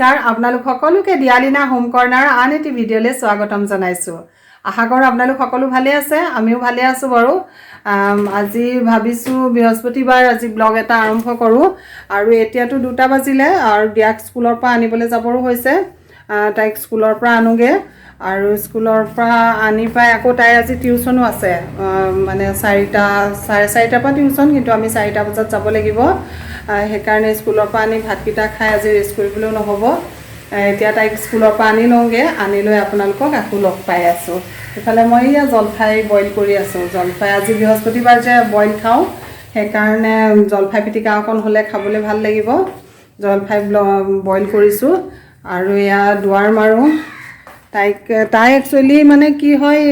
নমস্কাৰ, আপোনালোক সকলোকে দিয়ালিনা হোম কৰ্ণাৰ আন এটি ভিডিঅ'লৈ স্বাগতম জনাইছোঁ। আশা কৰোঁ আপোনালোক সকলো ভালে আছে। আমিও ভালে আছোঁ বাৰু। আজি ভাবিছোঁ বৃহস্পতিবাৰ, আজি ব্লগ এটা আৰম্ভ কৰোঁ। আৰু এতিয়াতো 2টা বাজিলে আৰু দিয়াক স্কুলৰ পৰা আনিবলৈ যাবৰো হৈছে। তাইক স্কুলৰ পৰা আনোগৈ আৰু স্কুলৰ পৰা আনি পাই আকৌ তাইৰ আজি টিউশ্যনো আছে। মানে 4টা 4:30ৰ পৰা টিউশ্যন, কিন্তু আমি 4টা বজাত যাব লাগিব। সেইকাৰণে স্কুলৰ পৰা আনি ভাতকেইটা খাই আজি ৰেষ্ট কৰিবলৈও নহ'ব। এতিয়া তাইক স্কুলৰ পৰা আনি লওঁগৈ, আনি লৈ আপোনালোকক আকৌ লগ পাই আছোঁ। ইফালে মই এয়া জলফাই বইল কৰি আছোঁ। জলফাই আজি বৃহস্পতিবাৰ যে বইল খাওঁ, সেইকাৰণে জলফাই পিটিকা অকণ হ'লে খাবলৈ ভাল লাগিব। জলফাই বইল কৰিছোঁ আৰু এয়া দুৱাৰ মাৰোঁ। তাই একচুৱেলি মানে কি হয়,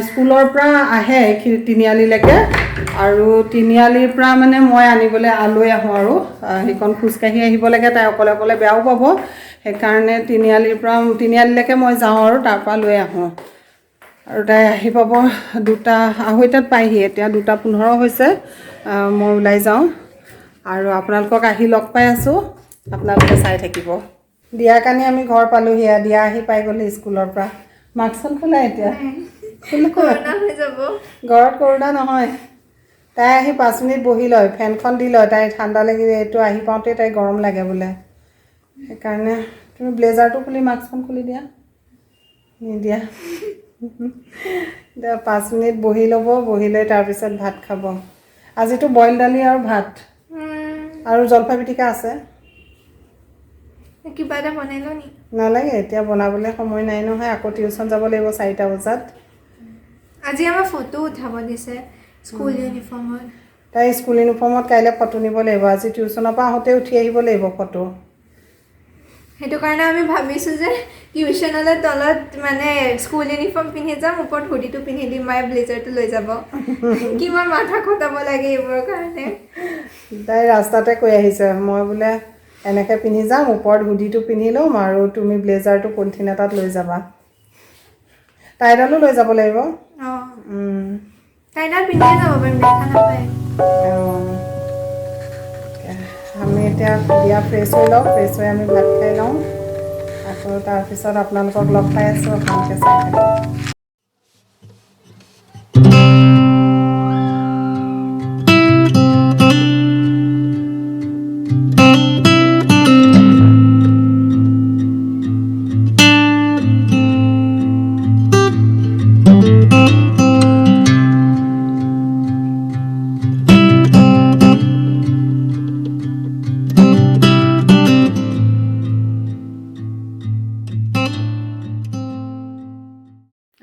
স্কুলৰ পৰা আহে এইখিনি তিনিআলিলৈকে আৰু তিনিআলিৰ পৰা মানে মই আনিবলৈ লৈ আহোঁ আৰু সেইকণ খোজকাঢ়ি আহিব লাগে, তাই অকলে অকলে বেয়াও পাব, সেইকাৰণে তিনিআলিৰ পৰা তিনিআলিলৈকে মই যাওঁ আৰু তাৰপৰা লৈ আহোঁ। আৰু তাই আহি পাব 2টা 2:30ত পায়হি, এতিয়া 2:15 হৈছে। মই ওলাই যাওঁ আৰু আপোনালোকক আহি লগ পাই আছোঁ, আপোনালোকে চাই থাকিব। দিয়াৰ কাৰণে আমি ঘৰ পালোহি। দিয়া আহি পাই গ'লহি স্কুলৰ পৰা। মাস্কখন খোলা এতিয়া। কৰোণা হৈ যাব। ঘৰত কৰোণা নহয়। তাই আহি 5 মিনিট বহি লয়, ফেনখন দি লয়। তাই ঠাণ্ডা লাগি এইটো আহি পাওঁতে তাই গৰম লাগে বোলে, সেইকাৰণে তুমি ব্লেজাৰটো খুলি মাস্কখন খুলি দিয়া, নিদিয়া। এতিয়া 5 মিনিট বহি ল'ব, বহি লৈ তাৰপিছত ভাত খাব। আজিতো বইল দালি আৰু ভাত আৰু জলফাই পিটিকা আছে। কিবা এটা বনাই লওঁ নি? নালাগে, এতিয়া বনাবলৈ সময় নাই নহয়, আকৌ টিউশ্যন যাব লাগিব 4টা বজাত। আজি আমাৰ ফটো উঠাব দিছে স্কুল ইউনিফৰ্মত। তাই স্কুল ইউনিফৰ্মত কাইলৈ ফটো নিব লাগিব। আজি টিউশ্যনৰ পৰা আহোঁতে উঠি আহিব লাগিব ফটো। সেইটো কাৰণে আমি ভাবিছোঁ যে টিউশ্যনলৈ তলত মানে স্কুল ইউনিফৰ্ম পিন্ধি যাম, ওপৰত হুডিটো পিন্ধি দিম, মায়ে ব্লেজাৰটো লৈ যাব। কিমান মাথা খটাব লাগে এইবোৰৰ কাৰণে। তাই ৰাস্তাতে কৈ আহিছে, মই বোলে এনেকৈ পিন্ধি যাম, ওপৰত হুডিটো পিন্ধি ল'ম আৰু তুমি ব্লেজাৰটো পলিথিন এটাত লৈ যাবা। টাইডালো লৈ যাব লাগিব। অঁ, টাইডাল পিন্ধিয়ে যাব পাৰিম, দেখা নাপায়। অঁ, আমি এতিয়া বিয়া ফ্ৰেছ হৈ লওঁ, ফ্ৰেছ হৈ আমি ভাত খাই লওঁ, আকৌ তাৰপিছত আপোনালোকক লগ পাই আছোঁ, আপোনালোকে চাই থাকক।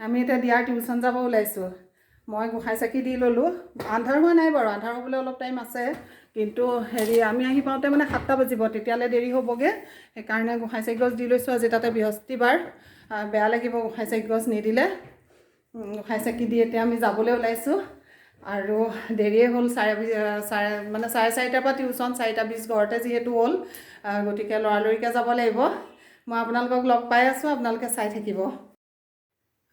আমি এতিয়া দিয়াৰ টিউশ্যন যাব ওলাইছোঁ। মই গোঁসাই চাকি দি ল'লোঁ। আন্ধাৰ হোৱা নাই বাৰু, আন্ধাৰ হ'বলৈ অলপ টাইম আছে, কিন্তু হেৰি আমি আহি পাওঁতে মানে 7টা বাজিব, তেতিয়ালৈ দেৰি হ'বগৈ, সেইকাৰণে গোঁসাই চাকি গছ দি লৈছোঁ। আজি তাতে বৃহস্পতিবাৰ, বেয়া লাগিব গোঁসাই চাকি গছ নিদিলে। গোঁসাই চাকি দি এতিয়া আমি যাবলৈ ওলাইছোঁ আৰু দেৰিয়ে হ'ল। চাৰে মানে 4:30ৰ পৰা টিউশ্যন, 4:20 ঘৰতে যিহেতু হ'ল, গতিকে লৰালৰিকৈ যাব লাগিব। মই আপোনালোকক লগ পাই আছোঁ, আপোনালোকে চাই থাকিব।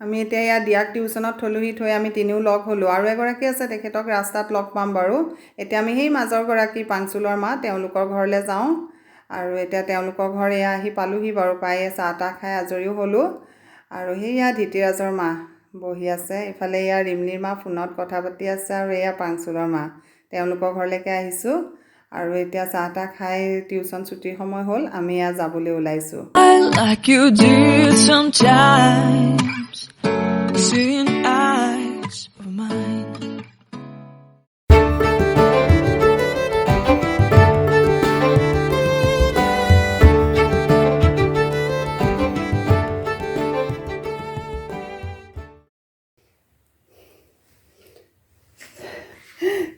আমি এতিয়া ইয়াত দিয়াক টিউশ্যনত থলোহি, থৈ আমি তিনিও লগ হ'লোঁ। আৰু এগৰাকী আছে, তেখেতক ৰাস্তাত লগ পাম বাৰু। এতিয়া আমি সেই মাজৰ গৰাকী পাংচুলৰ মা, তেওঁলোকৰ ঘৰলৈ যাওঁ। আৰু এতিয়া তেওঁলোকৰ ঘৰ এয়া আহি পালোহি বাৰু, পাই চাহ তাহ খাই আজৰিও হ'লোঁ। আৰু সেইয়া ধীতিৰাজৰ মা বহি আছে, ইফালে এয়া ৰিমলিৰ মা ফোনত কথা পাতি আছে, আৰু এয়া পাংচুলৰ মা, তেওঁলোকৰ ঘৰলৈকে আহিছোঁ। আৰু এতিয়া চাহ তাহ খাই টিউশ্যন ছুটিৰ সময় হ'ল, আমি এয়া যাবলৈ ওলাইছোঁ। Like you did sometimes, seeing eyes of mine.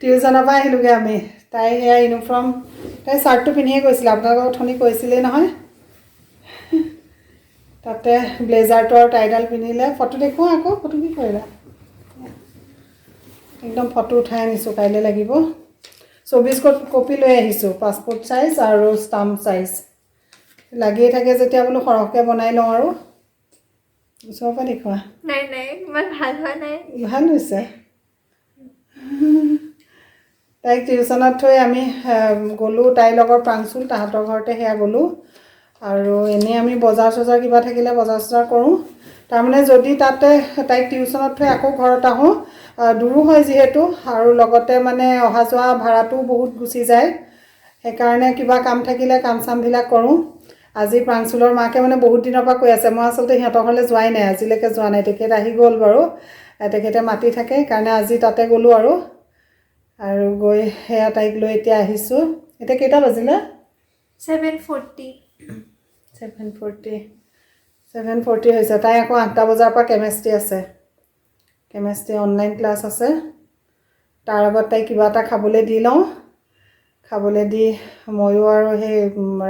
টিউশ্যনৰ পৰা আহিলোগৈ আমি। তাই সেয়া ইউনিফৰ্ম, তাই চাৰ্টটো পিন্ধিয়ে গৈছিলে, আপোনালোকক অথনি কৈছিলেই নহয়। তাতে ব্লেজাৰটো আৰু টাইডাল পিন্ধিলে। ফটো দেখুওৱা আকৌ, ফটো কি কৰিলা? একদম ফটো উঠাই আনিছোঁ, কাইলৈ লাগিব। 24 কপি লৈ আহিছোঁ, পাছপৰ্ট চাইজ আৰু ষ্টাম্প চাইজ। লাগিয়ে থাকে যেতিয়া বোলো সৰহকৈ বনাই লওঁ আৰু। ওচৰৰ পৰা দেখুওৱা। নাই নাই, ইমান ভাল হোৱা নাই। ভাল হৈছে। তাইক টিউশ্যনত থৈ আমি গ'লোঁ, তাইৰ লগৰ প্ৰাংচুল, তাহাঁতৰ ঘৰতে সেয়া গ'লোঁ। আৰু এনেই আমি বজাৰ চজাৰ কিবা থাকিলে বজাৰ চজাৰ কৰোঁ। তাৰমানে যদি তাতে তাইক টিউশ্যনত থৈ আকৌ ঘৰত আহোঁ, দূৰো হয় যিহেতু, আৰু লগতে মানে অহা যোৱা ভাড়াটোও বহুত গুচি যায়। সেইকাৰণে কিবা কাম থাকিলে কাম চামবিলাক কৰোঁ। আজি প্ৰাঞ্চুলৰ মাকে মানে বহুত দিনৰ পৰা কৈ আছে, মই আচলতে সিহঁতৰ ঘৰলৈ যোৱাই নাই, আজিলৈকে যোৱা নাই। তেখেত আহি গ'ল বাৰু, তেখেতে মাতি থাকে, সেইকাৰণে আজি তাতে গ'লোঁ আৰু। আৰু গৈ সেয়া তাইক লৈ এতিয়া আহিছোঁ। এতিয়া কেইটা বাজিলে? 7:40। 7:40, 7:40 হৈছে। তাই আকৌ 8টা বজাৰ পৰা কেমেষ্ট্ৰি আছে, কেমেষ্ট্ৰি অনলাইন ক্লাছ আছে। তাৰ আগত তাইক কিবা এটা খাবলৈ দি লওঁ। খাবলৈ দি ময়ো আৰু সেই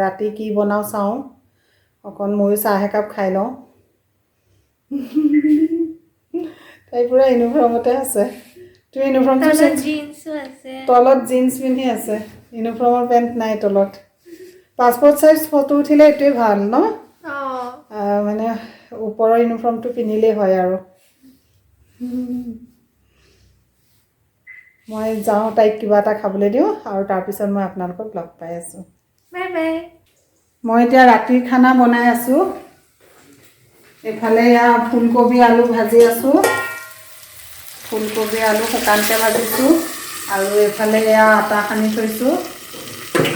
ৰাতি কি বনাওঁ চাওঁ, অকণ ময়ো চাহ একাপ খাই লওঁ। তাই পূৰা ইউনিফৰ্মতে আছে। তুমি ইউনিফৰ্মটো তলত চেঞ্জ জিন্সো আছে। তলত জিন্স পিন্ধি আছে, ইউনিফৰ্মৰ পেণ্ট নাই তলত। পাছপৰ্ট চাইজ ফটো উঠিলে এইটোৱে ভাল ন? অঁ। মানে ওপৰৰ ইউনিফৰ্মটো পিন্ধিলেই হয় আৰু। মই যাওঁ, তাইক কিবা এটা খাবলৈ দিওঁ আৰু তাৰপিছত মই আপোনালোকক লগ পাই আছোঁ। Bye bye. মই এতিয়া ৰাতিৰ খানা বনাই আছোঁ। এইফালে এয়া ফুলকবি আলু ভাজি আছোঁ, ফুলকবি আলু শুকানকৈ ভাজিছোঁ। আৰু এইফালে এয়া আটা সানি থৈছোঁ।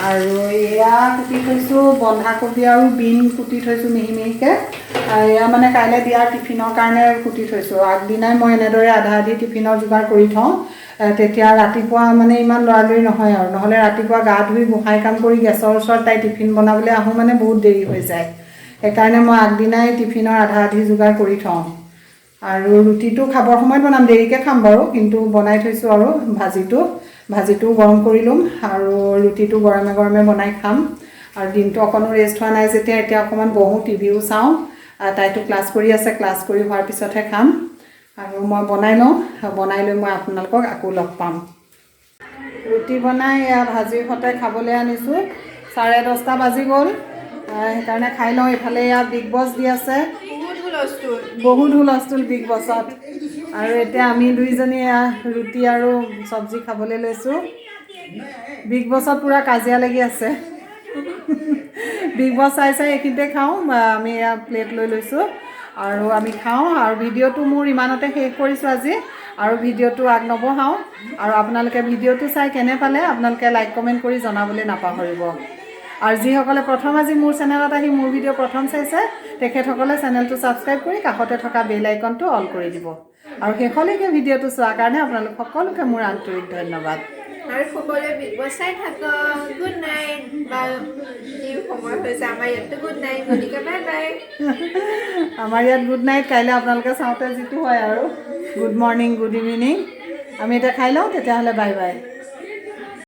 আৰু এয়া কুটি থৈছোঁ বন্ধাকবি আৰু বিন কুটি থৈছোঁ মিহি মিহিকৈ। এয়া মানে কাইলৈ দিয়াৰ টিফিনৰ কাৰণে কুটি থৈছোঁ। আগদিনাই মই এনেদৰে আধা আধি টিফিনৰ যোগাৰ কৰি থওঁ, তেতিয়া ৰাতিপুৱা মানে ইমান লৰালৰি নহয় আৰু। নহ'লে ৰাতিপুৱা গা ধুই গোহাঁই কাম কৰি গেছৰ ওচৰত তাই টিফিন বনাবলৈ আহোঁ মানে বহুত দেৰি হৈ যায়। সেইকাৰণে মই আগদিনাই টিফিনৰ আধা আধি যোগাৰ কৰি থওঁ। আৰু ৰুটিটো খাবৰ সময়ত বনাম, দেৰিকৈ খাম বাৰু, কিন্তু বনাই থৈছোঁ। আৰু ভাজিটোও গৰম কৰি ল'ম আৰু ৰুটিটো গৰমে গৰমে বনাই খাম। আৰু দিনটো অকণো ৰেষ্ট হোৱা নাই যেতিয়া এতিয়া অকণমান বহোঁ, টিভিও চাওঁ। তাইতো ক্লাছ কৰি আছে, ক্লাছ কৰি হোৱাৰ পিছতহে খাম। আৰু মই বনাই লওঁ, বনাই লৈ মই আপোনালোকক আকৌ লগ পাম। ৰুটি বনাই এয়া ভাজিৰ সৈতে খাবলৈ আনিছোঁ। 10:30 বাজি গ'ল, সেইকাৰণে খাই লওঁ। এইফালে এয়া বিগ বছ দি আছে, বহুত হুলস্থুল, বহুত হুলস্থুল বিগ বছত। আৰু এতিয়া আমি দুইজনী এয়া ৰুটি আৰু চব্জি খাবলৈ লৈছোঁ। বিগ বছত পূৰা কাজিয়া লাগি আছে। বিগ বছ চাই চাই এইখিনিতে খাওঁ। আমি এয়া প্লেট লৈ লৈছোঁ আৰু আমি খাওঁ। আৰু ভিডিঅ'টো মোৰ ইমানতে শেষ কৰিছোঁ আজি, আৰু ভিডিঅ'টো আগ নবঢ়াওঁ। আৰু আপোনালোকে ভিডিঅ'টো চাই কেনে পালে আপোনালোকে লাইক কমেণ্ট কৰি জনাবলৈ নাপাহৰিব। আৰু যিসকলে প্ৰথম আজি মোৰ চেনেলত আহি মোৰ ভিডিঅ' প্ৰথম চাইছে, তেখেতসকলে চেনেলটো ছাবস্ক্ৰাইব কৰি কাষতে থকা বেল আইকনটো অল কৰি দিব। আৰু শেষলৈকে ভিডিঅ'টো চোৱাৰ কাৰণে আপোনালোক সকলোকে মোৰ আন্তৰিক ধন্যবাদ। আৰু সকলোৱে বিগ বছ চাই থাকক। গুড নাইট, বা যি সময় হৈছে আমাৰ ইয়াততো গুড নাইট, গতিকে বাই বাই। আমাৰ ইয়াত গুড নাইট, কাইলৈ আপোনালোকে চাওঁতে যিটো হয় আৰু গুড মৰ্ণিং, গুড ইভিনিং। আমি এতিয়া খাই লওঁ, তেতিয়াহ'লে বাই বাই।